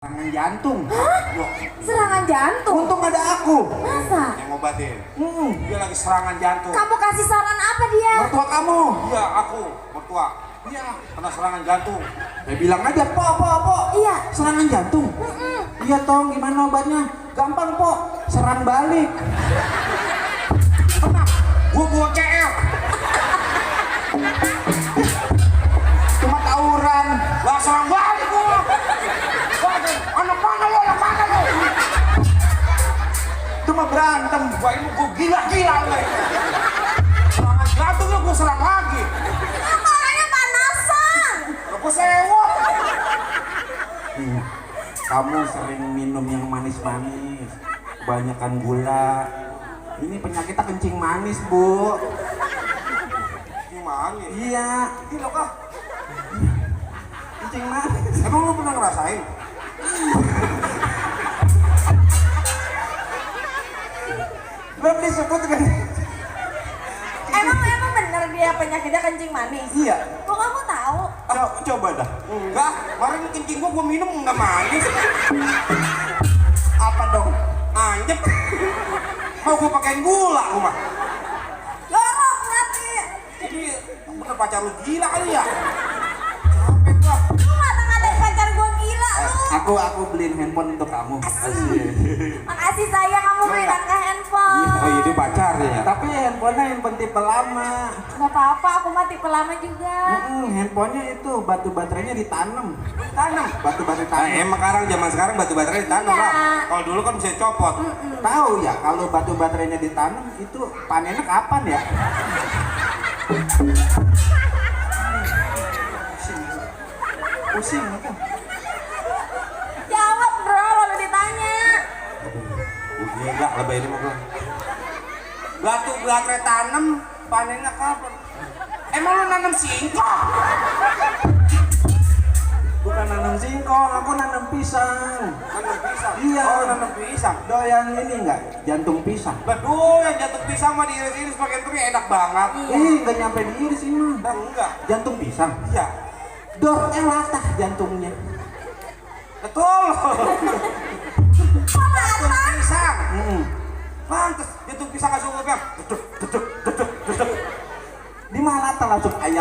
Serangan jantung. Hah? Serangan jantung? Untung ada aku. Masa? Yang ngobatin. Dia lagi serangan jantung. Kamu kasih saran apa dia? Mertua kamu. Iya, aku mertua. Iya, kena serangan jantung. Ya bilang aja, po. Iya. Serangan jantung. Iya tong, gimana obatnya? Gampang po, serang balik. Tenang, gua CR. Cuma tawuran. Lah serang balik gua. Anak mana lo? Cuma berantem. Gua ini gua gila lo. Serangan jantung lo gua serang lagi. Orangnya panasan. Gua sewot. Kamu sering minum yang manis-manis, kebanyakan gula. Ini penyakitnya kencing manis, Bu. Gimana? Iya, Gila kah? kencing manis. Emang lu pernah ngerasain? Belum disebut kan? Emang bener dia penyakitnya kencing manis? Iya. Kok kamu tahu? Coba dah. Enggak, kemarin kencing gua minum enggak manis. Apa dong? Anjep. Mau gua pakein gula gua mah. Jorok nanti. Ini bener pacar lu gila kali ya? Capek gua. Lu ngata-ngatain pacar gua gila lu. Aku beliin handphone untuk kamu. Asik. Makasih sayang kamu beliin ke handphone. Oh iya dia pacar ya? Tapi handphonenya handphone tipe lama. Gak apa-apa, aku mah tipe lama juga. Handphonenya itu batu baterainya ditanam. Batu baterai tanam. Emang zaman sekarang batu baterai ditanam Iya. lah. Kalau dulu kan bisa copot. Tahu ya kalau batu baterainya ditanam itu panennya kapan ya? Pusing aku. Jawab bro kalau ditanya. Gila lebih ini mah gua. Batu baterai tanam panennya kapan? Emang lu nanam singkong? Bukan nanam singkong, aku nanam pisang. Nanam pisang? Iya. Oh nanam pisang. Doyan ini enggak? Jantung pisang. Betul, yang jatuh pisang mah diiris-iris pakai teri enak banget. Enggak nyampe diiris ini mah. Nah, enggak. Jantung pisang. Iya. Dornya latah jantungnya. Betul. Kok Jantung datang? pisang. Pantes. Jantung pisang kasih gue bilang. Di mana latah langsung ayam